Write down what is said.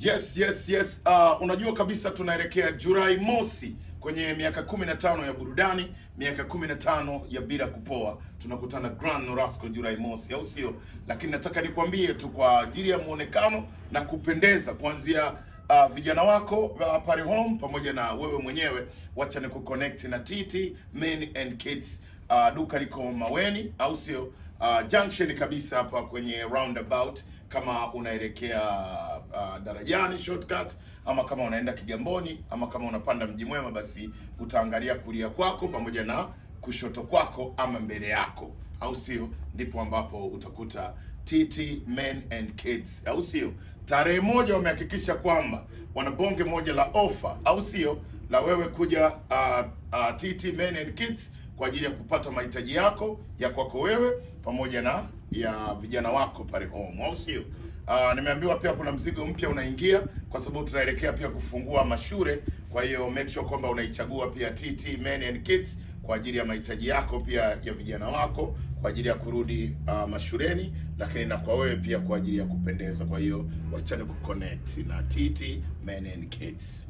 Yes. Unajua kabisa tunaelekea Julai 1 kwenye miaka 15 ya burudani, miaka 15 ya bila kupoa. Tunakutana Grand Norasco Julai 1, au sio? Lakini nataka nikwambie tu kwa ajili ya muonekano na kupendeza kuanzia vijana wako pale home pamoja na wewe mwenyewe, wacha ni kuconnect na TT Men and Kids. Duka liko Maweni, au sio? Junction kabisa hapa kwenye roundabout kama unaelekea Darajani shortcut, ama kama unaenda Kigamboni, ama kama unapanda Mji Mwema, basi utaangalia kulia kwako pamoja na kushoto kwako ama mbele yako, au sio? Ndipo ambapo utakuta TT Men and Kids, au sio? Tarehe 1 wamehakikisha kwamba wana bonge moja la ofa, au sio, la wewe kuja TT Men and Kids kwa ajili ya kupata mahitaji yako ya kwako wewe pamoja na ya vijana wako pale home, au sio? Nimeambiwa pia kuna mzigo mpya unaingia kwa sababu tunaelekea pia kufungua mashule. Kwa hiyo make sure kwamba unaichagua pia TT Men and Kids kwa ajili ya mahitaji yako pia ya vijana wako kwa ajili ya kurudi mashuleni, lakini na kwa wewe pia kwa ajili ya kupendeza. Kwa hiyo wachane kuconnect na TT Men and Kids.